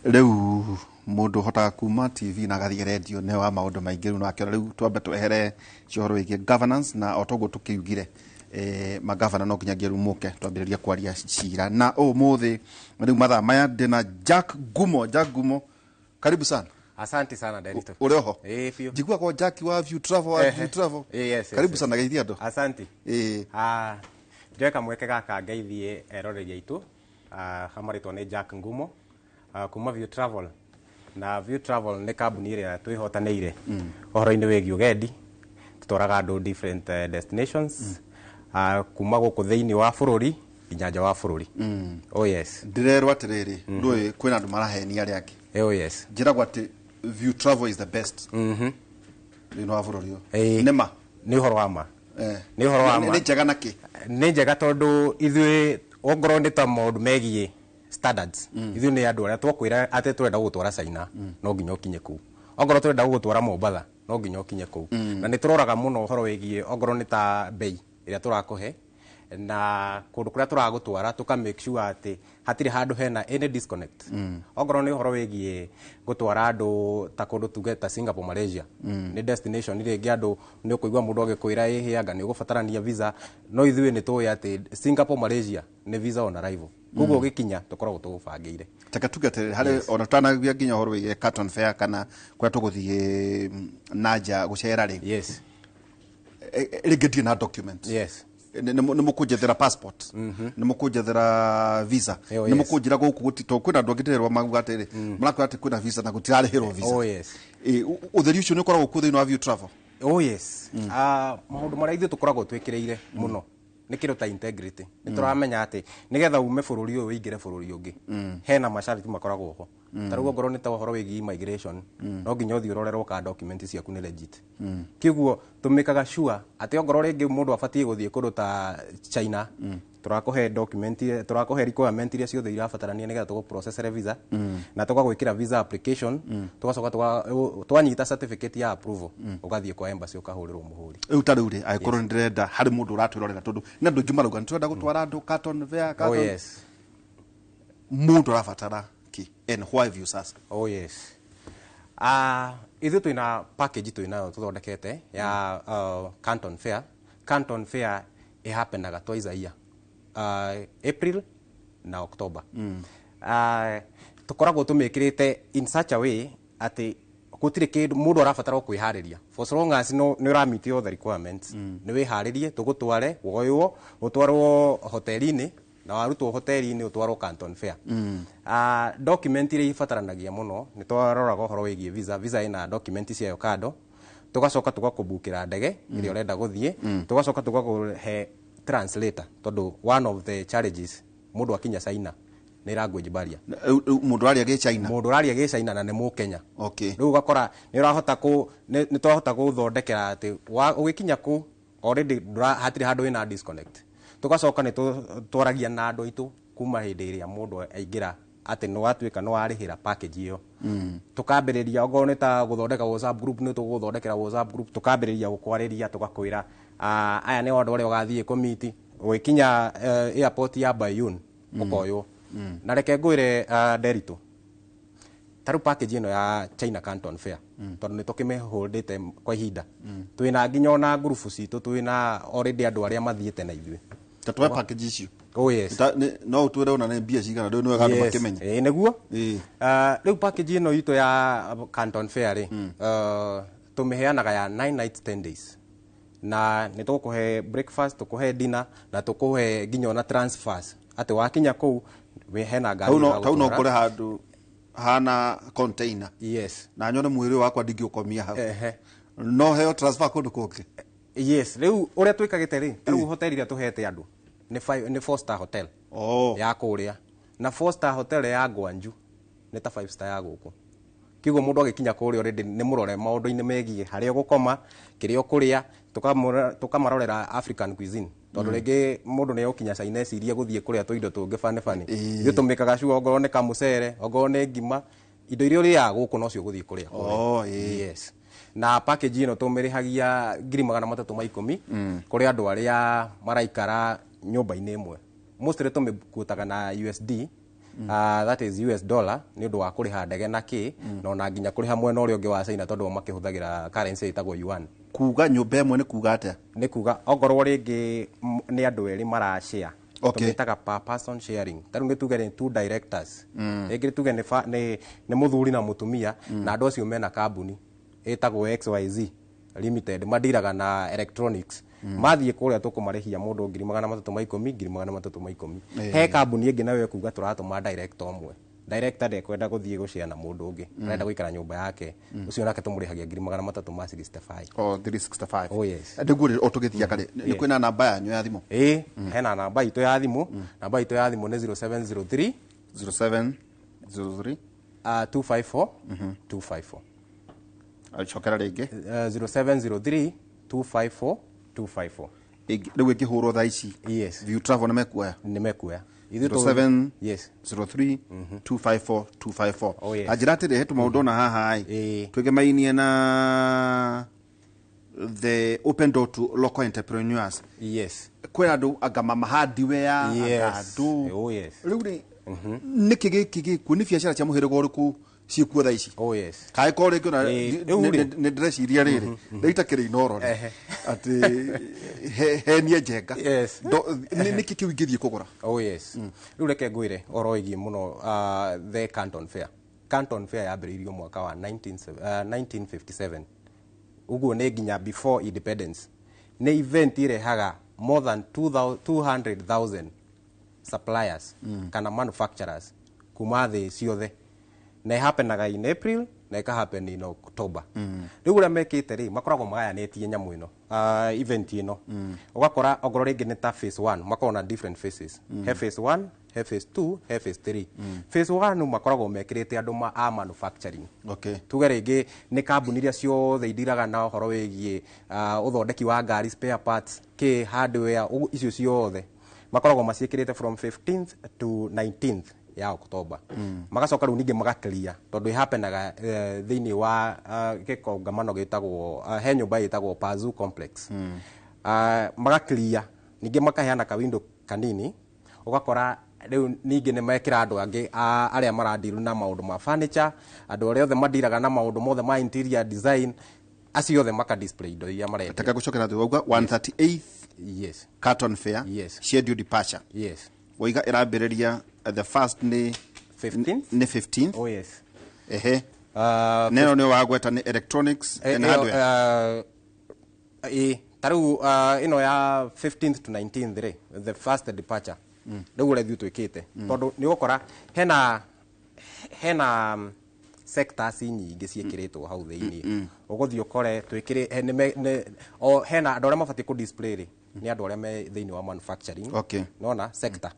Rĩu mũndũ ũhotaga kuma TV na agathiĩ redio nĩ wa maũndũ maingĩ. Rĩu nakĩona rĩu twambe twehere ũhoro wĩgiĩ governance, na o toguo tũkiugire, magavana no nginyagia rĩu mũke twambĩrĩrie kwaria cira. Na ũmũthĩ rĩu mathaa maya ndĩna Jack Gumo. Jack Gumo, karibu sana. Asante sana, Derito. Ũrĩ oho? Ĩĩ biũ. Njiguaga Jack wa View Travel, wa View Travel. Yes, Karibu sana, geithia andũ. Asante. Ah, ndĩreka mweke gaka ngeithie eroreri aitũ. Ah, hamarĩtwo nĩ Jack Ngumo, kuma View Travel. Na View Travel nĩ kambuni ĩrĩa twĩhotanĩire ũhoro-inĩ wĩgiĩ ũgendi. Tũtwaraga andũ different destinations, kuma gũkũ thĩinĩ wa bũrũri nginya nja wa bũrũri. Oh yes. Ndĩrerwo atĩrĩrĩ, ndũĩ kwĩna andũ marahenia arĩa angĩ. Oh yes. Njĩragwo atĩ View Travel is the best thĩinĩ wa bũrũri ũyũ. Ĩĩ. Nĩ ma? Nĩ ũhoro wa ma. Nĩ ũhoro wa ma. Nĩ njega na kĩ? Nĩ njega tondũ ithuĩ ongorwo nĩ ta maũndũ megiĩ standards, ithuĩ nĩ andũ arĩa twakwĩra atĩ tũrenda gũgũtwara China, no nginya ũkinye kũu. Ongorwo tũrenda gũgũtwara Mombatha, no nginya ũkinye kũu. Na nĩ tũroraga mũno ũhoro wĩgiĩ ongorwo nĩ ta bei ĩrĩa tũrakũhe na kũndũ kũrĩa tũragũtwara, tũka make sure atĩ hatirĩ handũ hena any disconnect. Ongorwo nĩ ũhoro wĩgiĩ gũtwara andũ ta kũndũ tuge ta Singapore, Malaysia, nĩ destination rĩngĩ andũ nĩ ũkũigua mũndũ agĩkwĩra ĩhĩ anga nĩ ũgũbatarania visa, no ithuĩ nĩ tũĩ atĩ Singapore, Malaysia nĩ visa on arrival, koguo ũgĩkinya tũkoragwo tũgũbangĩire. Taka tuge atĩrĩrĩ, harĩ ona tũtanagia nginya ũhoro wĩgiĩ Canton Fair kana kũrĩa tũgũthiĩ na nja gũcera rĩ, rĩngĩ ndirĩ na document. Nĩ mũkũnjethera passport, nĩ mũkũnjethera visa, nĩ mũkũnjĩra gũkũ gũti, tondũ kwĩna andũ angĩ ndĩrerwo mauga atĩrĩ, marakwĩra atĩ kwĩna visa na gũtirarĩhĩrwo visa. Ũtheri ũcio nĩ ũkoragwo kuo thĩinĩ wa View Travel? Oh yes. Ah, maũndũ marĩa ithuĩ tũkoragwo twĩkĩrĩire mũno nĩ kĩndũ ta integrity. Nĩ tũramenya atĩ nĩgetha ume bũrũri ũyũ ũingĩre bũrũri ũngĩ, hena masharti makoragwo ho. Ta rĩu ongorwo nĩ ta ũhoro wĩgiĩ immigration, no nginya ũthiĩ ũrorerwo ka document ciaku nĩ legit. Kĩguo tũmĩkaga sure atĩ ongorwo rĩngĩ mũndũ abatiĩ gũthiĩ kũndũ ta China, tũrakũhe document, tũrakũhe requirement iria ciothe irabatarania nĩgetha tũgũprocessere visa, na tũgagwĩkĩra visa application, tũgacoka twanyita certificate ya approval, ũgathiĩ kwa embassy ũkahũrĩrwo mũhũri. Rĩu ta rĩu rĩ, angĩkorwo nĩ ndĩrenda, harĩ mũndũ ũratwĩrorera, tondũ nĩ andũ aingĩ marauga nĩ tũrenda gũtwara andũ Canton Fair, Canton, mũndũ arabatara kĩ and why View sasa? Oh yes. Ah, ithuĩ twĩna package twĩnayo tũthondekete ya Canton Fair. Canton Fair ĩhappenaga twice a year, April na October. Tũkoragwo tũmĩkĩrĩte in such a way atĩ gũtirĩ kĩndũ mũndũ arabatara o kwĩharĩria, for so long as no nĩ ũrameet all the requirements. Nĩ wĩharĩrie, tũgũtware, woywo ũtwarwo hoteli-inĩ, na warutwo hoteli-inĩ ũtwarwo Canton Fair. Document iria ibataranagia mũno, nĩ twaroraga ũhoro wĩgiĩ visa. Visa ĩna document ciayo kando, tũgacoka tũgakũbukĩra ndege ĩrĩa ũrenda gũthiĩ, tũgacoka tũgakũhe translator, tondũ one of the challenges mũndũ akinya China nĩ language barrier. Rĩu mũndũ aria gĩ China. Mũndũ ũraria gĩ China na nĩ Mũkenya. Rĩu ũgakora nĩ ũrahota kũ nĩ nĩ twahota gũthondekera atĩ ũgĩkinya kũ already hatirĩ handũ wĩna disconnect. Tũgacoka nĩ twaragia na andũ aitũ kuma hĩndĩ ĩrĩa mũndũ aingĩra atĩ nĩ watuĩka nĩ warĩhĩra package ĩyo, tũkambĩrĩria okorwo nĩ ta gũthondeka WhatsApp group, nĩ tũgũthondekera WhatsApp group, tũkambĩrĩria gũkwarĩria, tũgakwĩra, aya nĩ andũ arĩa ũgathiĩ kũmiti ũgĩkinya airport ya Baiyun, ũkoywo. Na reke ngwĩre, Nderitu, ta rĩu package ĩno ya China Canton Fair, tondũ nĩ tũkĩmĩholdĩte kwa ihinda, twĩna nginya ona ngurubu citũ, twĩna already andũ arĩa mathiĩte na ithuĩ. Ta tũhe package icio. Oh yes. No ũtwĩre ona nĩ mbia cigana rĩu, nĩ wega andũ makĩmenye. Ĩĩ nĩguo. Rĩu package ĩno itũ ya Canton Fair rĩ, tũmĩheanaga ya 9 nights 10 days, na nĩ tũgũkũhe breakfast, tũkũhe dinner, na tũkũhe nginya ona transfers, atĩ wakinya kũu hena ngari Tau no tau no ĩragũtwara. Ngore handũ hana container na nyone mwĩrĩ wakwa ndingĩũkomia hau, no heo transfer kũndũ kũngĩ? Yes, rĩu ũrĩa twĩkagĩte rĩ, ta rĩu hoteli ĩrĩa tũhete andũ nĩ 4 star hotel ya kũrĩa, na 4 star hotel ya Gwangju nĩ ta 5 star ya gũkũ. Kĩguo mũndũ agĩkinya kũrĩa already nĩ mũrore maũndũ-inĩ megiĩ harĩa ũgũkoma, kĩrĩa ũkũrĩa, tũkamarorera African cuisine, tondũ rĩngĩ mũndũ nĩ egũkinya China ecirie gũthiĩ kũrĩa tũindo tũngĩ bani bani. Ithuĩ tũmĩkaga sure ongorwo nĩ kamũcere, ongorwo nĩ ngima, indo iria ũrĩaga gũkũ nocio ũgũthiĩ kũrĩa kũrĩa. Yes, na package ĩno tũmĩrĩhagia 310,000 kũrĩ andũ arĩa maraikara nyũmba-inĩ ĩmwe. Mostly tũmĩkutaga na USD. That is US dollar nĩ ũndũ wa kũrĩha ndege na kĩ, na ona nginya kũrĩha mwena ũrĩa ũngĩ wa China, tondũ o makĩhũthagĩra currency ĩtagwo yuan. Kuga nyũmba ĩmwe nĩ kuga atĩa? Nĩ kuga ongorwo rĩngĩ nĩ andũ erĩ mara share, tũmĩtaga per person sharing. Ta rĩu nĩ tuge nĩ two directors, rĩngĩ tuge nĩ mũthuri na mũtumia, na andũ acio mena kambuni ĩtagwo XYZ Limited, mandiraga na electronics. Mathiĩ kũrĩa tũkũmarĩhia mũndũ 310,000, 310,000. He kambuni ĩngĩ nayo ĩkuga tũratũma director ũmwe, director ndekwenda gũthiĩ gũshare na mũndũ ũngĩ, arenda gũikara nyũmba yake, ũcio nake tũmũrĩhagia 365,000. O 365? Oh, yes. Nĩguo o tũgĩthiaga rĩ, nĩ kwĩna namba yanyu ya thimũ? Ĩĩ, hena namba itũ ya thimũ. Namba itũ ya thimũ nĩ 0703 0703 254 254. Cokera rĩngĩ. 0703 254 254. Rĩu ĩngĩhũrwo thaa ici, Yes. View Travel nĩ mekuoya? Nĩ mekuoya. Ithuĩ 07 Yes. 03 254 254. Oh, yes. Na njĩra atĩrĩ, he tũmaũndũ ona haha ĩ twĩgemainie na the open door to local entrepreneurs. Kwĩna andũ anga mama hardware, anga andũ. Oh, yes. Rĩu rĩ, nĩkĩ gĩkĩ gĩkuo? Nĩ biacara cia mũhĩrĩga ũrĩkũ ciĩkuo thaa ici? Oh, yes. Kaĩ ko rĩngĩ ona Rĩu rĩ. Nĩ ndĩreciria rĩrĩ rĩita kĩrĩ inoro rĩ atĩ henie njenga. Nĩkĩ kĩu ingĩthiĩ kũgũra? Oh yes. Rĩu reke ngwĩre ũhoro wĩgiĩ mũno the Canton Fair. Canton Fair yambĩrĩirio mwaka wa 1957, ũguo nĩ nginya before independence. Nĩ event irehaga more than 2,000 200,000 suppliers kana manufacturers kuma thĩ ciothe, na ĩhappenaga in April na ĩkahappen in October. Rĩu ũrĩa mekĩte rĩ, makoragwo magayanĩtie nyamũ ĩno, event ĩno, ũgakora ongorwo rĩngĩ nĩ ta phase 1, makoragwo na different phases. He phase 1, he phase 2, he phase 3. Phase 1 makoragwo mekĩrĩte andũ a manufacturing. Tuge rĩngĩ nĩ kambuni iria ciothe indiraga na ũhoro wĩgiĩ ũthondeki wa ngari, spare parts, kĩ hardware, icio ciothe makoragwo maciĩkĩrĩte from 15th to 19th ya October. Magacoka rĩu ningĩ magaclear, tondũ ĩhappenaga thĩinĩ wa gĩkongamano gĩtagwo, he nyũmba ĩtagwo Pazu Complex. Magaclear ningĩ makaheana ka window kanini, ũgakora rĩu ningĩ nĩ mekĩra andũ angĩ arĩa marandiru na maũndũ ma furniture, andũ arĩa othe mandiraga na maũndũ mothe ma interior design, acio othe maka display indo iria marendia. Taka gũcokera thĩ, wauga 138th Canton Fair, scheduled departure. Waiga ĩrambĩrĩria the first nĩ 15th. Nĩ 15th. Oh yes. Ehe, neno nĩ wagweta nĩ electronics and hardware. Ĩ ta rĩu ĩno ya 15th to 19th rĩ, the first departure, rĩu ũrĩa ithuĩ twĩkĩte, tondũ nĩ ũgũkora hena sectors nyingĩ ciĩkĩrĩtwo hau thĩinĩ, ũgũthiĩ ũkore twĩkĩrĩ o hena andũ arĩa mabatiĩ kũ display rĩ, nĩ andũ arĩa me thĩinĩ wa manufacturing nona sector.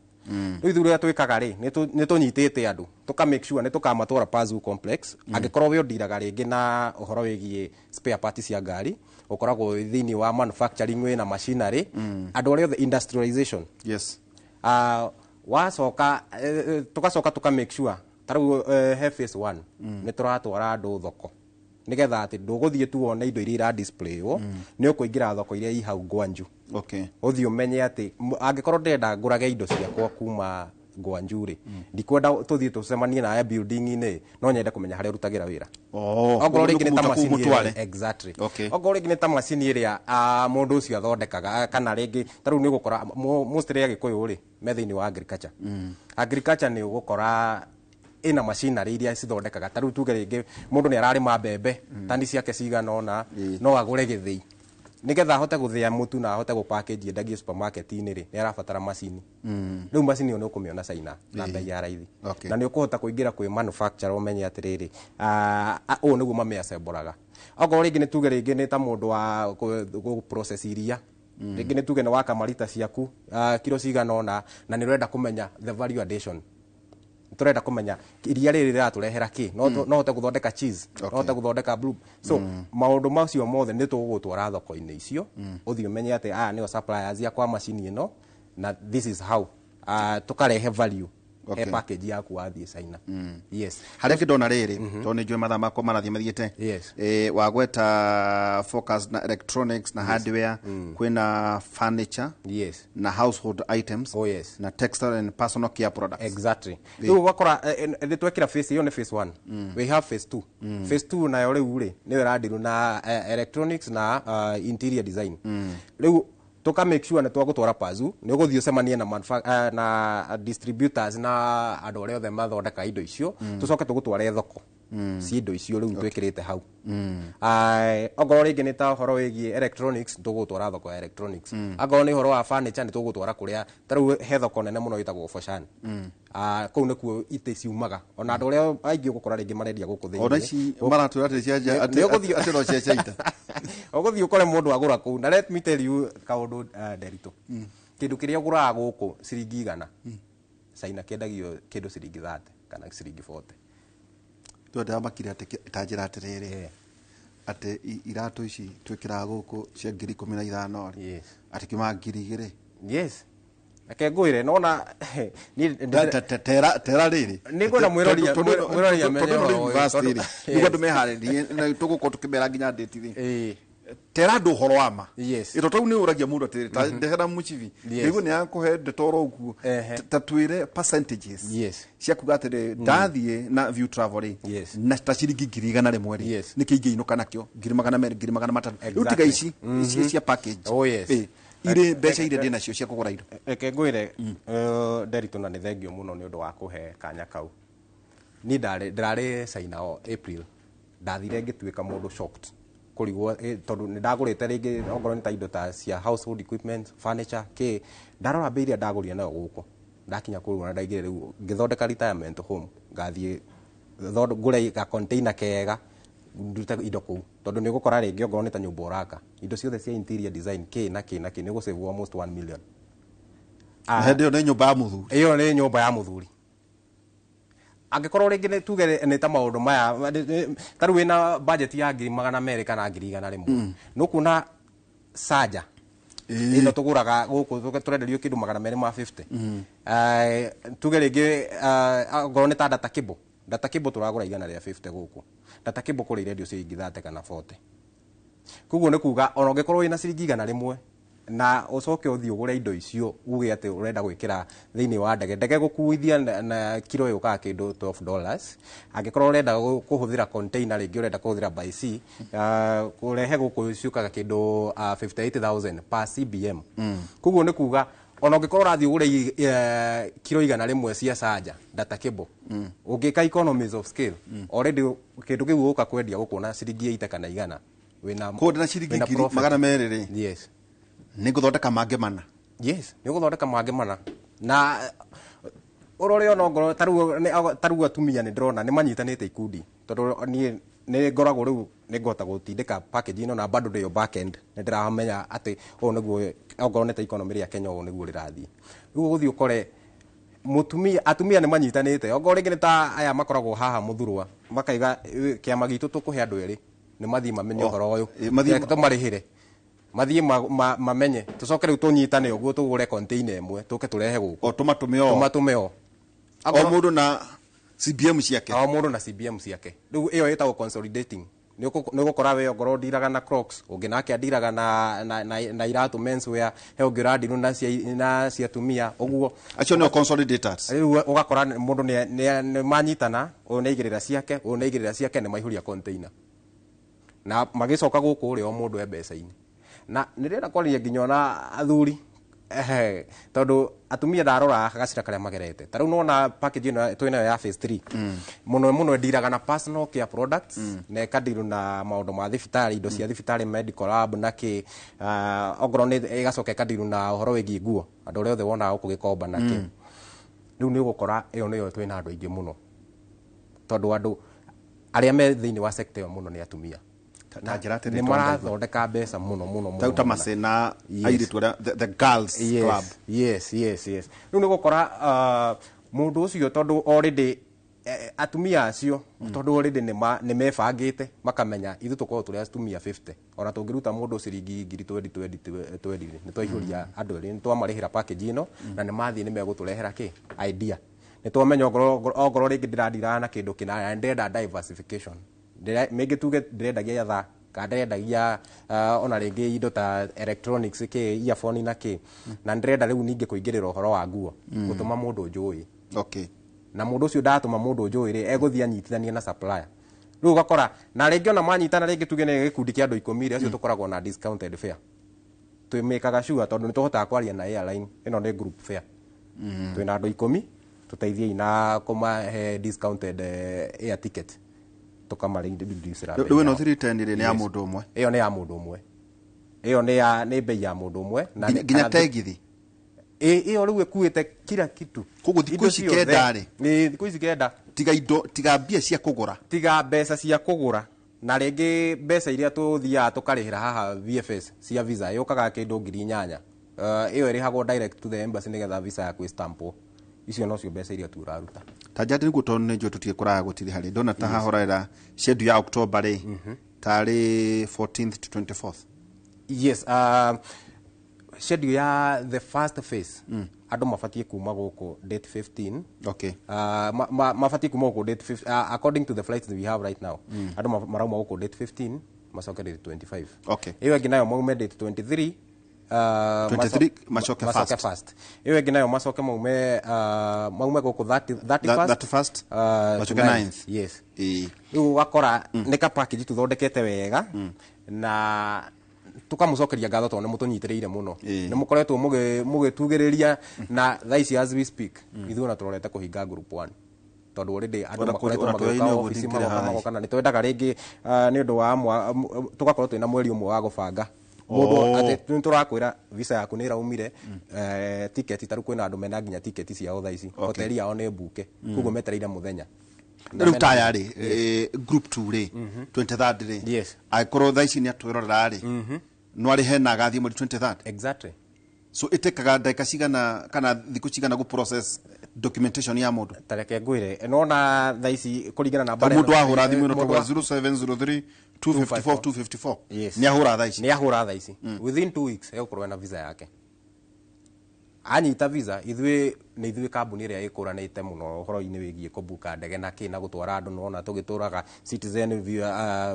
Rĩu ithuĩ ũrĩa twĩkaga rĩ, nĩ tũnyitĩte andũ, tũka make sure nĩ tũkamatwara Pazu Complex. Angĩkorwo we ũndiraga rĩngĩ na ũhoro wĩgiĩ spare parts cia ngari, ũkoragwo wĩ thĩinĩ wa manufacturing, wĩna machinery, andũ arĩa othe industrialization. Wacoka tugacoka tuka make sure ta rĩu he phase 1 nĩ tũratwara andũ thoko, nĩgetha atĩ ndũgũthiĩ tu wone indo iria ira displaywo, nĩ ũkũingĩra thoko iria i hau Gwanju, ũthiĩ ũmenye atĩ angĩkorwo ndĩrenda ngũrage indo ciakwa kuma Gwanju rĩ, ndikwenda tũthiĩ tũcemanie nawe building-inĩ, no nyende kũmenya harĩa ũrutagĩra wĩra. Oh, Ongorwo rĩngĩ nĩ ta mũkũmuta kũu macini mũtware. Exactly. Ongorwo rĩngĩ nĩ ta macini ĩrĩa mũndũ ũcio athondekaga, kana rĩngĩ ta rĩu nĩ ũgũkora mostly Agĩkũyũ rĩ me thĩinĩ wa agriculture. Agriculture nĩ ũgũkora ĩna machinery iria cithondekaga, ta rĩu tuge rĩngĩ mũndũ nĩ ararĩma mbembe tani ciake cigana ũna, no agũre gĩthĩi nigetha ahote gũthĩa mũtu na ahote gũpackage endagie supermarket-inĩ rĩ, nĩ arabatara macini. Rĩu macini ĩyo nĩ ũkũmĩona China na bei ya raithi. Na nĩ ũkũhota kũingĩra kwĩ manufacturer ũmenye atĩrĩrĩ, ũũ nĩguo mamĩassembleraga. Okorwo rĩngĩ nĩ tuge rĩngĩ nĩ ta mũndũ wa gũ process iria, rĩngĩ nĩ tuge nĩ wakama rita ciaku kiro cigana ũna, na nĩ ũrenda kũmenya the value addition, turenda kũmenya iria rĩrĩ rĩratũrehera kĩ, no hote gũthondeka cheese, no hote gũthondeka blue. So maũndũ macio mothe nĩ tũgũgũtwara thoko-inĩ icio, ũthiĩ ũmenye atĩ aya nĩo suppliers akwa macini ĩno, na this is how tũkarehe value. He package yaku wathiĩ China. Yes. Harĩa kĩndona rĩrĩ, tondũ nĩ njũĩ mathaa makwa marathiĩ mathiĩte. Wagweta focus na electronics na hardware, kwĩna furniture na household items Oh, yes. na textile and personal care products. Exactly. Rĩu ũgakora nĩ twekĩra phase ĩyo, nĩ phase 1. We have phase 2. Phase 2 nayo rĩu rĩ, nĩyo ĩradiru na electronics na interior design. Rĩu tuka make sure nĩ twagũtwara Pazu, nĩ ũgũthiĩ ũcemanie na na distributors na andũ arĩa othe mathondekaga indo icio, tũcoke tũgũtware thoko cia indo icio rĩu twĩkĩrĩte hau. Ongorwo rĩngĩ nĩ ta ũhoro wĩgiĩ electronics, tũgũtwara thoko ya electronics. Angorwo nĩ ũhoro wa furniture, nĩ tũgũtwara kũrĩa ta rĩu he thoko nene mũno ĩtagwo Foshan. Kũu nĩkuo itĩ ciumaga, ona andũ arĩa aingĩ ũgũkora rĩngĩ marendia gũkũ thĩinĩ. Ona ici maratwĩra atĩ cia atĩ atĩ no cia China. Ũgũthiĩ ũkore mũndũ agũra kũu, na let me tell you kaũndũ, Nderitu, kĩndũ kĩrĩa ũgũraga gũkũ ciringi 100, China kĩendagio kĩndũ ciringi 30 kana ciringi 40. Twende makire atĩ ta njĩra atĩrĩrĩ, atĩ iratũ ici twĩkĩraga gũkũ cia 15,000 rĩ, atĩ kiumaga 2,000. Yes, reke ngwĩre, nona niĩ Tera tera rĩrĩ. Nĩ ngwenda mwĩrori amenye tondũ ũhoro nĩ ũyũ, university rĩ, nĩguo andũ meharĩrie na tũgũkorwo tũkĩmera nginya date rĩ. Tera andũ ũhoro wa ma. Ĩto tau nĩ ũragia mũndũ atĩrĩ, ta ndehera mũcibi, nĩguo nĩ yakũhe ndeto oro ũguo. Ta twĩre percentages cia kuga atĩrĩ, ndathiĩ na View Travel rĩ, na ta ciringi 100,000 rĩ, nĩkĩ ingĩinũka nakĩo 200,000, 300,000? Rĩu tiga ici ici cia package. Oh, yes. Irĩ mbeca iria ndĩ nacio cia kũgũra indo. Reke ngwĩre, Nderitu, na nĩ thengio mũno nĩ ũndũ wa kũhe kanya kau. Niĩ ndĩrarĩ China o April, ndathire ngĩtuĩka mũndũ shocked kũrigwo, tondũ nĩ ndagũrĩte rĩngĩ ongorwo nĩ ta indo ta cia household equipment, furniture, kĩ, ndarora mbei iria ndagũrire nayo gũkũ, ndakinya kũu na ndaigire rĩu ngĩthondeka retirement home, ngathiĩ ngũre ga container kega ndute indo kũu, tondũ nĩ ũgũkora rĩngĩ ongorwo nĩ ta nyũmba ũraka, indo ciothe cia interior design, kĩ na kĩ na kĩ, nĩ ũgũsave almost 1 million. Hĩndĩ ĩyo nĩ nyũmba ya mũthuri. Ĩyo nĩ nyũmba ya mũthuri. Angĩkorwo rĩngĩ nĩ tuge nĩ ta maũndũ maya, ta rĩu wĩna budget ya 200,000 kana 100,000, nĩ ũkuona sanja ĩno tũgũraga gũkũ tũrenderio kĩndũ 250. Tuge rĩngĩ angorwo nĩ ta data cable, data cable tũragũra 150 gũkũ, data cable kũrĩa irendio ciringi 30 kana 40. Koguo nĩ kuga ona ũngĩkorwo wĩna ciringi 100 na ũcoke ũthiĩ ũgũre indo icio, uge atĩ ũrenda gwĩkĩra thĩinĩ wa ndege, ndege gũkuithia na kiro yũkaga kĩndũ $12. Angĩkorwo ũrenda kũhũthĩra container, rĩngĩ ũrenda kũhũthĩra by sea, kũrehe gũkũ ciũkaga kĩndũ 58,000 per CBM. Koguo nĩ kuga ona ũngĩkorwo ũrathiĩ ũgũre kiro 100 cia sanja data cable, ũngĩka economies of scale, already kĩndũ kĩu ũgũka kwendia gũkũ na ciringi 80 kana 100, wĩna Koguo ndĩna ciringi wĩna ngiri profit. 200 rĩ, nĩ ngũthondeka mangĩ mana. Yes, nĩ ũgũthondeka mangĩ mana, na ũrore ona ongorwo ta rĩu atumia nĩ ndĩrona nĩ manyitanĩte ikundi, tondũ niĩ nĩ ngoragwo rĩu nĩ ngũhota gũtindĩka package ĩno na bado ndĩyo back end, nĩ ndĩramenya atĩ ũũ nĩguo ongorwo nĩ ta economy rĩa Kenya, ũũ nĩguo rĩrathiĩ. Rĩu ũgũthiĩ ũkore mũtumia, atumia nĩ manyitanĩte, ongorwo rĩngĩ nĩ ta aya makoragwo haha mũthurwa, makaiga, "Kĩama gitũ tũkũhe andũ erĩ nĩ mathiĩ mamenye Oh, ũhoro ũyũ. Mathiĩ Reke tũmarĩhĩre mathiĩ mamenye, tũcoke rĩu tũnyitane ũguo tũgũre container ĩmwe tũke tũrehe gũkũ." O tũmatũme o. Tũmatũme o. O mũndũ na CBM ciake. O mũndũ na CBM ciake. Rĩu ĩyo ĩtagwo consolidating. Nĩ ũgũkora we ongorwo ndiraga na Crocs, ũngĩ nake andiraga na iratũ men's wear, he ũngĩ ũrandiru na cia atumia ũguo. Acio nĩo consolidators. Rĩu ũgakora mũndũ nĩ manyitana, ũyũ nĩ aigĩrĩra ciake, ũyũ nĩ aigĩrĩra ciake, nĩ maihũria container na magĩcoka gũkũ ũrĩa o mũndũ e mbeca-inĩ. Na nĩ ndĩrenda kwaria nginya ona athuri, tondũ atumia ndarora gacĩra karĩa magerete, ta rĩu nona package ĩno twĩnayo ya phase 3, mũno mũno ndiraga na personal care products, na ĩkandiru na maũndũ ma thibitarĩ, indo cia thibitarĩ, medical lab na kĩ, ongorwo nĩ ĩgacoka ĩkandiru na ũhoro wĩgiĩ nguo, andũ arĩa othe wonaga gũkũ gĩkomba na kĩ. Rĩu nĩ ũgũkora ĩyo nĩyo twĩna andũ aingĩ mũno, tondũ andũ arĩa me thĩinĩ wa sector ĩyo mũno nĩ atumia. Ta njĩra atĩrĩ, nĩ marathondeka mbeca mũno mũno mũno ta mũno. Macena airĩtu arĩa the girls club. Yes, rĩu nĩ gũkora mũndũ ũcio, tondũ already atumia acio, tondũ already nĩ mebangĩte, makamenya ithuĩ tũkoragwo tũrĩ atumia 50, ona tũngĩruta mũndũ ciringi ngiri twendi twendi twendi rĩ, nĩ twaihũria andũ erĩ, nĩ twamarĩhĩra package ĩno, na nĩ mathiĩ nĩ megũtũrehera kĩ idea. Nĩ twamenya ongorwo rĩngĩ ndĩradiraga na kĩndũ kĩna na ndĩrenda diversification. Mĩngĩ tuge ndĩrendagia thaa kana ndĩrendagia ona rĩngĩ indo ta electronics kĩ earphone na kĩ, na ndĩrenda rĩu ningĩ kũingĩrĩra ũhoro wa nguo, gũtũma mũndũ njũĩ. Na mũndũ ũcio ndatũma mũndũ njũĩ rĩ, egũthiĩ anyitithanie na supplier. Rĩu ũgakora na rĩngĩ ona manyitana, rĩngĩ tuge nĩ gĩkundi kĩa andũ 10 rĩ, acio tũkoragwo na discounted fare. Twĩmĩkaga sure tondũ nĩ tũhotaga kwaria na airline ĩno nĩ group fare, twĩna andũ 10, tũteithiei na kũmahe discounted air ticket, tũkamareducĩra bei Rĩu ĩno yao. 310 rĩ, nĩ ya mũndũ ũmwe? Ĩyo nĩ ya mũndũ ũmwe, ĩyo nĩ ya nĩ bei ya mũndũ ũmwe na Nginya tegithi? Ĩyo rĩu ĩkuĩte kila kitu. Koguo thikũ Indo ici ciothe. 9 rĩ? Ĩ, thikũ ici 9. Tiga indo, tiga mbia cia kũgũra. Tiga mbeca cia kũgũra na rĩngĩ mbeca iria tũthiaga tũkarĩhĩra haha VFS cia visa, yũkaga kĩndũ 8,000. Ĩyo ĩrĩhagwo direct to the embassy nĩgetha visa yaku ĩstampwo. Icio nocio mbeca iria tu ũraruta. Ta njati nĩguo, tondũ nĩ njũĩ tũtige kũraya gũtirĩ harĩ ndona ta haha ũrarĩra schedule ya October rĩ, tarĩ 14th to 24th. Yes, schedule ya the first phase, andũ mabatiĩ kuma gũkũ date 15. Mabatiĩ kuma gũkũ date 15, according to the flights we have right now. Andũ marauma gũkũ date 15, macoke date 25. Ĩyo ĩngĩ nayo maume date 23, 23 macoke macoke first. First. Ĩyo ĩngĩ nayo macoke maume gũkũ 30, 31st, 31st, macoke to 9th. Yes. Ĩĩ. Rĩu ũgakora nĩ ka package tũthondekete wega na tukamũcokeria ngatho tondũ nĩ mũtũnyitĩrĩire mũno. Nĩ mũkoretwo mũgĩtugĩrĩria na thaa ici as we speak ithuĩ ona tũrorete kũhinga group 1 tondũ already andũ Ona makoretwo ona magĩũka twĩra-inĩ ũguo obici ndingĩrĩ magoka haha. Magoka na nĩ twendaga rĩngĩ nĩ ũndũ wa tũgakorwo twĩna mweri ũmwe wa gũbanga mũndũ atĩ nĩ tũrakwĩra visa yaku nĩ ĩraumire, tiketi tarĩu kwĩna andũ mena nginya tiketi ciao thaa ici, hoteli yao nĩ mbuke, koguo metereire mũthenya. Na Rĩu mena- taya rĩ, group 2 rĩ, 23rd rĩ, angĩkorwo thaa ici nĩ atwĩrorera rĩ, no arĩhe na agathiĩ mweri 23rd? Exactly. So ĩtĩkaga ndagĩka cigana kana thikũ cigana gũ process documentation ya mũndũ? Tareke ngwĩre, nona thaa ici kũringana na Ta mbara mũndũ ĩno- ahũra thimũ ĩno mũndũ tũgwa 0703 254 254. Yes. Nĩ ahũra thaa ici? Nĩ ahũra thaa ici, within 2 weeks egũkorwo ena visa yake. Anyita visa, ithuĩ nĩ ithuĩ kambuni ĩrĩa ĩkũranĩte mũno ũhoro-inĩ wĩgiĩ kũbuka ndege na kĩ na gũtwara andũ. Nona tũgĩtũraga Citizen View,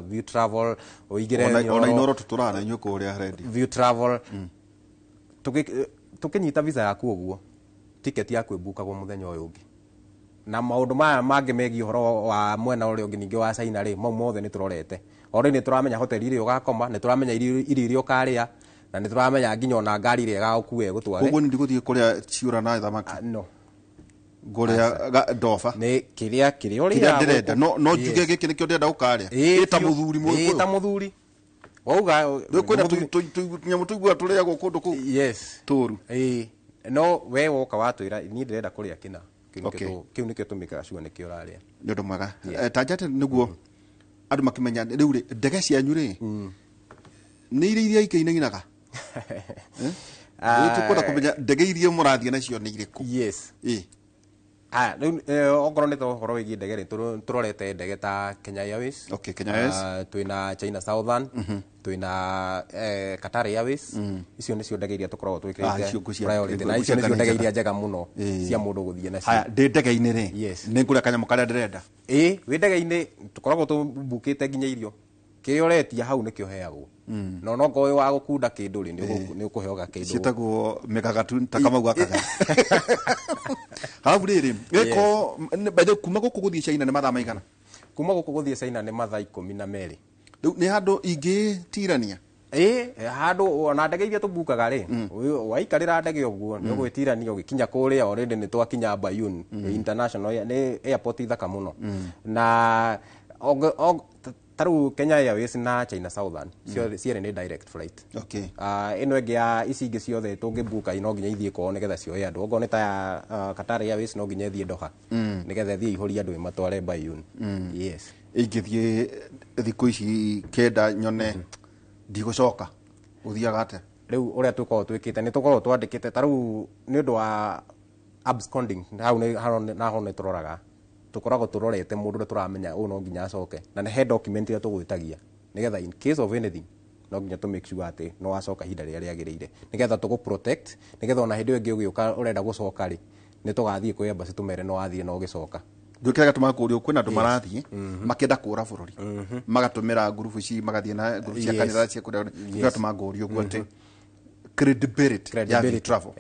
View Travel ũingĩre Ona Inooro, Inooro tũtũraga na inyuĩ kũrĩa redio. View Travel. Tũkĩnyita visa yaku ũguo, tiketi yaku ĩbukagwo mũthenya ũyũ ũngĩ na maũndũ maya mangĩ megiĩ ũhoro wa mwena ũrĩa ũngĩ ningĩ wa China rĩ, mau mothe nĩ tũrorete. Already nĩ tũramenya hoteli ĩrĩa ũgakoma, nĩ tũramenya irio iria ũkarĩa, na nĩ tũramenya nginya ona ngari ĩrĩa ĩgagũkua ĩgũtware. Koguo nĩ ndigũthiĩ kũrĩa ciũra na thamaki? Ah, no. Ngũrĩa ndoba? Nĩ kĩrĩa kĩrĩa kĩrĩa ũrĩaga ndĩrenda gũkũ. no njuge gĩkĩ nĩkĩo ndĩrenda gũkarĩa. Ĩĩ, ĩ ta biũ. mũthuri Ĩĩ, mũgĩkũyũ. Ta mũthuri wauga. Rĩu kwĩna nyamũ tũiguaga tũrĩagwo kũndũ kũu Yes. tũru. Ĩĩ, no we woka watwĩra niĩ ndĩrenda kũrĩa kĩna, kĩu nĩkĩo kĩu nĩkĩo tũmĩkaga sure nĩkĩo ũrarĩa. Nĩ ũndũ mwega. Ta njate nĩguo andũ makĩmenya rĩu rĩ, ndege cianyu rĩ, nĩ iria ikĩinainaga? Rĩu tũkwenda kũmenya ndege iria mũrathiĩ nacio nĩ irĩkũ. Yes. Ĩ. Aya, rĩu okorwo nĩ ta ũhoro wĩgiĩ ndege rĩ, tũrorete ndege ta Kenya Airways. Okay, Kenya Airways. Twĩna China Southern, twĩna Qatar Airways. Icio nĩcio ndege iria tũkoragwo Ah, twĩkĩrĩte icio ngũcia- priority, na ngũcia icio nĩcio nĩ ndege njega. iria njega mũno cia mũndũ gũthiĩ nacio. Haya, ndĩ ndege-inĩ rĩ, nĩ ngũrĩa kanyamũ karĩa ndĩrenda? Ĩ, wĩ ndege-inĩ tũkoragwo tũbukĩte nginya irio, kĩrĩa ũretia hau nĩkĩo heagwo, no nokorwo wĩ wa gũkunda kĩndũ rĩ, nĩ ũkũheo gakĩndũ. Ciĩtagwo mĩgagatu ta kamau gakaga harabu rĩrĩ gĩko. By the way, kuma gũkũ gũthiĩ China nĩ mathaa maigana? Kuma gũkũ gũthiĩ China nĩ mathaa 12. Rĩu nĩ handũ ingĩtirania? Ĩ, handũ ona ndege iria tũbukaga rĩ, waikarĩra ndege ũguo nĩ ũgwĩtirania ũgĩkinya kũrĩa. Already nĩ twakinya Bayun International nĩ airport thaka mũno na ta rĩu Kenya Airways na China Southern ciothe cierĩ nĩ direct flight. Ĩno ĩngĩ ya ici ingĩ ciothe tũngĩbuka no nginya ithiĩ kwao nĩgetha cioe andũ. Okorwo nĩ ta ya Qatar Airways, no nginya ĩthiĩ Doha nĩgetha ĩthiĩ ihũrie andũ ĩmatware Bayun. Yes. Ingĩthiĩ thikũ ici 9 nyone ndigũcoka, ũthiaga atĩa? Rĩu ũrĩa tũkoragwo twĩkĩte nĩ tũkoragwo twandĩkĩte ta rĩu nĩ ũndũ wa absconding hau nĩ hau naho nĩ tũroraga, tũkoragwo tũrorete mũndũ ũrĩa tũramenya ũyũ no nginya acoke, na nĩ he document ĩrĩa tũgwĩtagia nĩgetha in case of anything no nginya tũ make sure atĩ no wacoka ihinda rĩrĩa rĩagĩrĩire, nĩgetha tũgũ protect, nĩgetha ona hĩndĩ ĩyo ĩngĩ ũgĩũka ũrenda gũcoka rĩ, Nĩ tũgathiĩ kwĩ embassy tũmere no wathiĩ na ũgĩcoka. Ndwĩkĩra gatũmaga kũrio kwĩna andũ marathiĩ makĩenda kũra bũrũri, magatũmĩra ngurubu ici, magathiĩ na ngurubu cia kanitha cia kũrĩa. Gatũma ngũrio ũguo atĩ credibility ya View Travel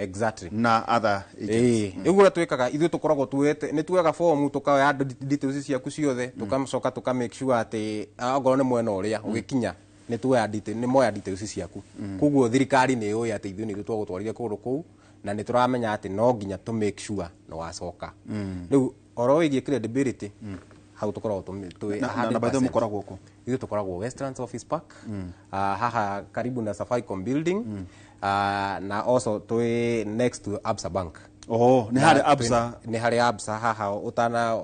na other agents. Ĩĩ, ũguo ũrĩa twĩkaga ithuĩ, tũkoragwo tuete, nĩ tuoyaga fomu, tũkoya details ciaku ciothe, tũgacoka tũka make sure atĩ okorwo nĩ mwena ũrĩa ũgĩkinya nĩ tuoya detail, nĩ moya details ciaku. Koguo thirikari nĩ yũĩ atĩ ithuĩ nĩ ithuĩ twagũtwarire kũndũ kũu, na nĩ tũramenya atĩ no nginya tũ make sure nĩ wacoka. Rĩu oro wĩgiĩ credibility hau tũkoragwo twĩ Na by the way, 100%. mũkoragwo kũ? Ithuĩ tũkoragwo Westlands Office Park, haha karibu na Safaricom building, na also twĩ next to Absa Bank. Oh, nĩ harĩa Absa? Nĩ harĩa Absa haha ũtana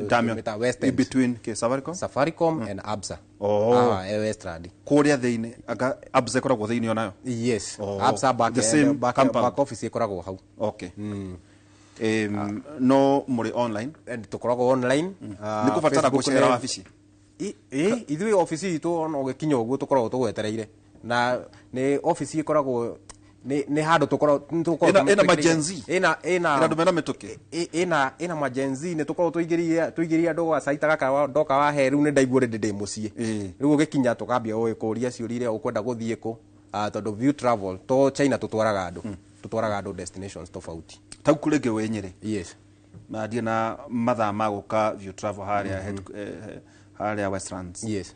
Damian, tũmĩta West in End. between ke Safaricom? Safaricom and Absa. Oh. Haha, Westland. Kũrĩa thĩinĩ anga Absa ĩkoragwo thĩinĩ onayo? Yes. Oh, Absa back, the same compound. Back office ĩkoragwo hau. Okay. No mũrĩ online? And tũkoragwo online. Nĩ kũbatara Facebook gũcera wabici? Ithuĩ obici itũ ona ũgĩkinya ũguo tũkoragwo tũgwetereire, na nĩ obici ĩkoragwo nĩ handũ tũkoragwo nĩ tũkoragwo Ĩna ma Gen Z? Ĩna Ĩna andũ mena mĩtũkĩ? Ĩna ma Gen Z. Nĩ tũkoragwo tũigĩrĩire andũ gacaita gaka ndoka wahe rĩu nĩ ndaigua rĩndĩ ndĩ mũciĩ. Rĩu ũgĩkinya tũkambia gũgĩkũria ciũria iria ũkwenda gũthiĩ kũ, tondũ View Travel to China tũtwaraga andũ, tũtwaraga andũ destinations tofauti. Tau kũrĩ wĩ Nyĩrĩ? Yes. Na ndiĩ na mathaa ma gũka View Travel harĩa harĩa Westlands. Yes.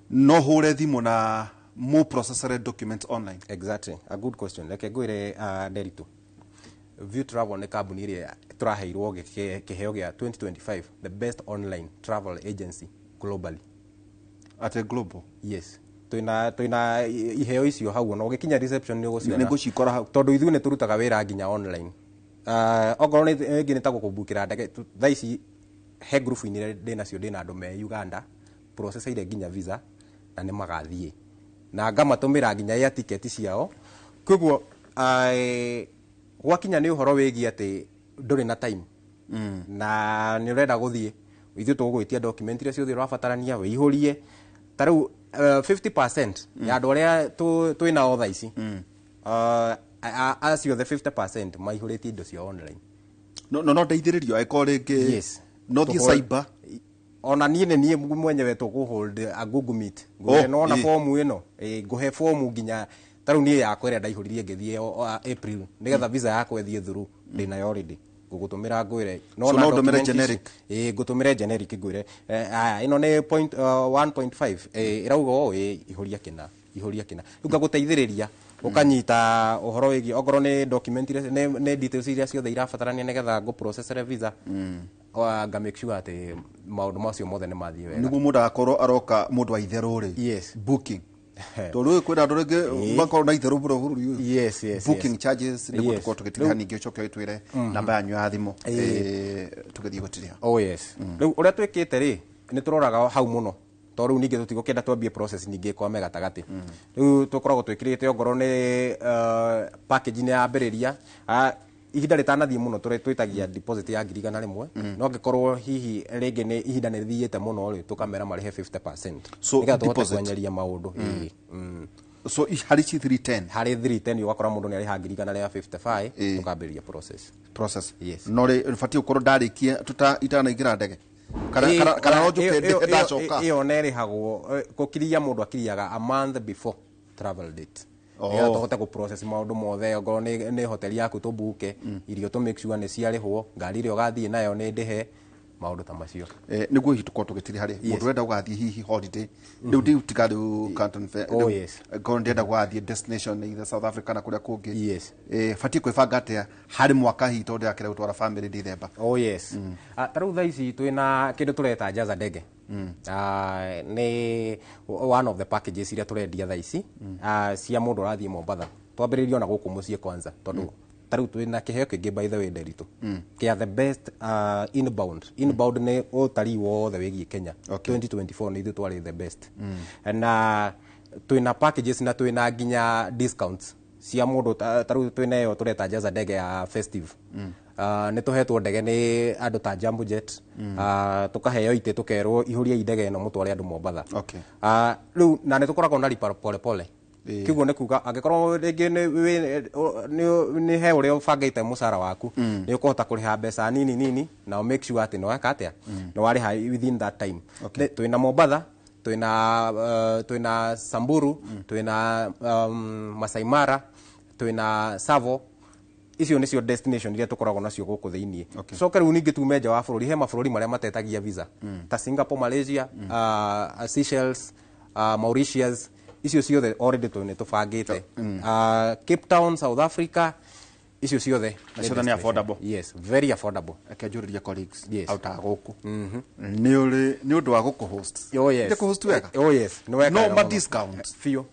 No hũre thimũ na mũ processore documents online? Exactly, a good question. Reke ngwĩre, Nderitu, View Travel nĩ kambuni ĩrĩa tũraheirwo kĩheo gĩa 2025 the best online travel agency globally. Atĩ global? Yes, twĩna iheo icio hau, ona ũgĩkinya reception nĩ ũgũciona. Nĩ ngũcikora hau. Tondũ ithuĩ nĩ tũrutaga wĩra nginya online. Okorwo nĩ rĩngĩ nĩ ta gũkũbukĩra ndege, thaa ici he ngurubu-inĩ iria ndĩ nacio, ndĩ na andũ me Uganda processaire nginya visa na nĩ magathiĩ, na ngamatũmĩra nginya air ticket ciao. Koguo gwakinya nĩ ũhoro wĩgiĩ atĩ ndũrĩ na time na nĩ ũrenda gũthiĩ, ithuĩ tũgũgwĩtia document iria ciothe ũrabatarania wĩihũrie. Ta rĩu 50% ya andũ arĩa twĩ nao thaa ici, acio othe 50% maihũrĩtie indo cia online. No ndeithĩrĩrio angĩkorwo rĩngĩ no thiĩ cyber? Ona niĩ nĩ niĩ mwenyewe tũkũ hold a Google Meet. Ngũhe Oh, nona ĩ. fomu ĩno, ngũhe fomu nginya ta rĩu niĩ yakwa ĩrĩa ndaihũririe ngĩthiĩ April nĩgetha visa yakwa ĩthiĩ through, ndĩnayo already, ngũgũtũmĩra ngwĩre. So no ũndũmĩre Document ici. Generic? Ĩ, ngũtũmĩre generic ngwĩre, aya ĩno nĩ point 1.5, ĩrauga ũũ, ihũria kĩna, ihũria kĩna. Rĩu ngagũteithĩrĩria ũkanyita ũhoro wĩgiĩ okorwo nĩ document iria nĩ details iria ciothe irabatarania nĩgetha ngũ-processere visa. Nga make sure atĩ maũndũ macio mothe nĩ mathiĩ wega. Nĩguo mũndũ agakorwo aroka mũndũ wa itherũ rĩ. Booking, tondũ kwĩna andũ rĩngĩ makorwo na itherũ mũno bũrũri ũyũ. Yes. Booking charges nĩguo tũkorwo tũgĩtiriha. Ningĩ ũcoke ũtwĩre namba yanyu ya thimũ, tũgĩthiĩ gũtiriha. Oh yes. Rĩu ũrĩa twĩkĩte rĩ, nĩ tũroraga hau mũno, tondũ rĩu ningĩ tũtigũkĩenda twambie process ningĩ kwame gatagatĩ. Rĩu tũkoragwo twĩkĩrĩte ongorwo nĩ package nĩ yambĩrĩria, ihinda rĩtanathiĩ mũno, tũrĩ twĩtagia deposit ya 100,000. No angĩkorwo hihi rĩngĩ nĩ ihinda nĩ rĩthiĩte mũno rĩ, tũkamera marĩhe 50% So, nĩgetha tũhote deposit. kwenyeria maũndũ. Ĩĩ. So harĩ ci 310? Harĩ 310 ũgakora mũndũ nĩ arĩha 155,000, tũkambĩrĩria process. Process. Yes. No rĩ, batiĩ gũkorwo ndarĩkia tuta itanaingĩra ndege kana kana no njũke ndacoka? Ĩyo nĩ ĩrĩhagwo, gũkiria mũndũ akiriaga a month before travel date, Oh. nĩgetha tũhote gũ-process maũndũ mothe, okorwo nĩ hoteli yaku tũbuke, irio tũ make sure nĩ ciarĩhwo, ngari ĩrĩa ũgathiĩ nayo nĩ ndĩhe, maũndũ ta macio. Nĩguo hihi tũkorwo tũgĩtiri harĩ mũndũ ũrenda gũgathiĩ hihi holiday rĩu ndiu tiga rĩu Canton Fair. Oh, yes. Ngorwo ndĩrenda gũgathiĩ destination either South Africa na kũrĩa kũngĩ, batiĩ kwĩbanga atĩa harĩ mwaka hihi, tondũ ndĩrakĩra gũtwara family December? Oh yes. Ta rĩu thaa ici twĩna kĩndũ tũreta Jaza Ndege. Nĩ one of the packages iria tũrendia thaa ici, cia mũndũ ũrathiĩ Mombatha. Twambĩrĩrie ona gũkũ mũciĩ kwanza, tondũ ta rĩu twĩna kĩheo kĩngĩ, by the way, Nderitu, kĩa the best inbound. Inbound nĩ ũtarii wothe wĩgiĩ Kenya. 2024 nĩ ithuĩ twarĩ the best, na twĩna packages na twĩna nginya discounts cia mũndũ. Ta rĩu twĩna ĩyo tũreta Jaza Ndege ya festive. Nĩ tũhetwo ndege nĩ andũ ta Jambo Jet, tũkaheo itĩ, tũkerwo ihũriai ndege ĩno mũtware andũ Mombatha. Rĩu na nĩ tũkoragwo na lipa pole pole. Kiguo nĩ kuga angĩkorwo rĩngĩ nĩ he ũrĩa ũbangĩte mũcara waku, nĩ ũkũhota kũrĩha mbeca nini nini na make sure atĩ nĩ weka atĩa, nĩ warĩha within that time. Twĩna Mombatha, twĩna Samburu, twĩna Masai Mara, twĩna Tsavo. Icio nĩcio destination iria tũkoragwo nacio gũkũ thĩiniĩ. Coke rĩu ningĩ tume nja wa bũrũri, he mabũrũri marĩa matetagia visa ta Singapore, Malaysia, Seychelles, Mauritius. Icio ciothe already nĩ tũbangĩte. Cape Town, South Africa, icio ciothe. Na ciothe nĩ affordable? Yes, very affordable. Reke njũrĩrie colleagues. Yes. Autaga gũkũ nĩ ũrĩ nĩ ũndũ wa gũkũ host? Oh yes. Nĩ kũ-host wega? Oh yes, nĩ weka No wega ma mũno. discount Biũ.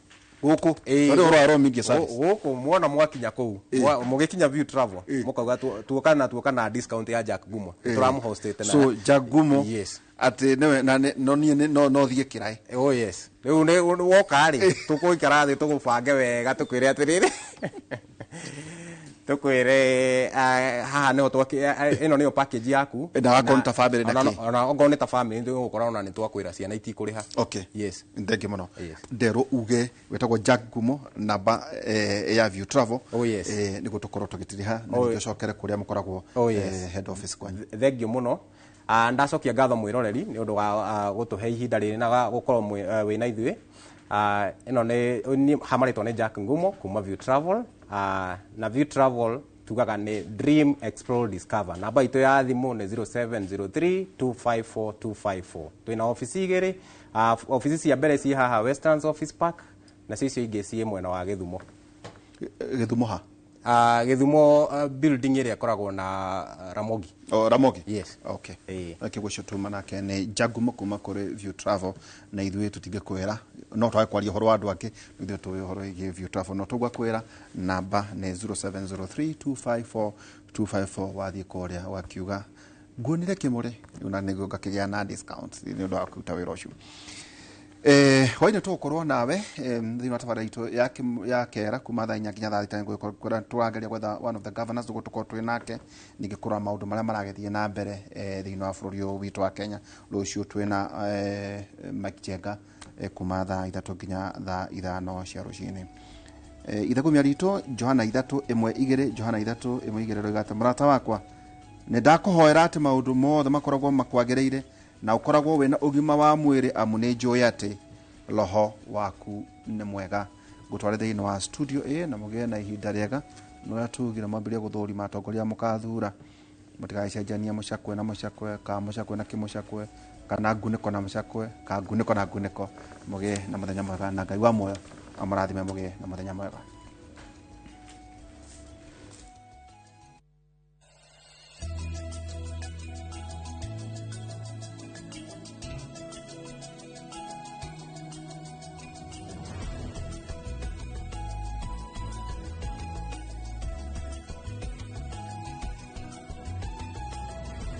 Gũkũ Ĩĩ. tondũ ũhoro wa media service. Gũkũ mwona mwakinya kũu, mũgĩkinya View Travel, mũkauga tuoka na discount ya Jack Gumo tũramũhostĩte na So Jack Gumo. Yes. Atĩ nĩwe na no niĩ no thiĩ kĩraĩ. Oh yes, rĩu nĩ woka rĩ, tũkũikara thĩ, tũgũbange wega, tũkwĩre atĩrĩrĩ, tũkwĩre haha nĩho ĩno nĩyo package yaku. Na wakorwo nĩ ta family na kĩ? Ona okorwo nĩ ta family, tũgũkora ona nĩ twakwĩra ciana itikũrĩha. Yes. Thengiũ mũno. Yes. Nderwo uge wĩtagwo Jack Gumo, namba ya View Travel. Oh, yes. Nĩguo tũkorwo tũgĩtiriha na Oh, ningĩ ũcokere kũrĩa mũkoragwo Oh, yes. head office kwanyu. Thengiũ mũno. Ndacokia ngatho mwĩroreri nĩ ũndũ wa gũtũhe ihinda rĩrĩ na gũkorwo wĩna ithuĩ. Ĩno nĩ niĩ hamarĩtwo nĩ Jack Ngumo kuma View Travel. Na View Travel tugaga nĩ dream, explore, discover. Namba itũ ya thimũ nĩ 0703 254 254. Twĩna ofici igĩrĩ. Ofici cia mbere ciĩ haha Westlands Office Park, nacio icio ingĩ ciĩ mwena wa Gĩthumo. Gĩthumo ha? Gĩthumo, building ĩrĩa ĩkoragwo na Ramogi. O, Ramogi. Yes. Okay. Ĩĩ. Reke gũcio tuma nake nĩ Jagumo kuma kũrĩ View Travel, na ithuĩ tũtingĩkwĩra, no twage kwaria ũhoro wa andũ angĩ, ithuĩ tũĩ ũhoro wĩgiĩ View Travel, no tũgwakwĩra namba nĩ 0703 254 254. Wathiĩ kũrĩa ũgakiuga nguonire kĩmũrĩ na nĩguo ngakĩgĩa na discount nĩ ũndũ wa kũruta wĩra ũcio. Hwainĩ tũgũkorwo nawe thĩinĩ wa tabarĩra itũ ya kera kuma thaa 4 nginya thaa 6. Nĩgũkorwo tũrageria gwetha one of the governors nĩguo tũkorwo twĩ nake, ningĩ kũrora maũndũ marĩa maragĩthiĩ na mbere thĩinĩ wa bũrũri ũyũ witũ wa Kenya. Rũciũ twĩna Mike Njenga kuma thaa 3 nginya thaa 5 cia rũcinĩ. Ithagumia ritũ Johana 3:1-2, Johana 3:1-2 roiga atĩ, mũrata wakwa, nĩ ndakũhoera atĩ maũndũ mothe makoragwo makwagĩrĩire na ũkoragwo wĩna ũgima wa mwĩrĩ, amu nĩ njũĩ atĩ roho waku nĩ mwega. Ngũtware thĩinĩ wa studio ĩ na mũgĩe na ihinda rĩega. Nĩ ũrĩa tugire, mwambĩrĩrie gũthũrima atongoria mũkathura, mũtigagĩcenjanie mũcakwe na mũcakwe, kana mũcakwe na kĩmũcakwe, kana ngunĩko na mũcakwe, kana ngunĩko na ngunĩko. Mũgĩe na mũthenya mwega, na Ngai wa muoyo amũrathime. Mũgĩe na mũthenya mwega.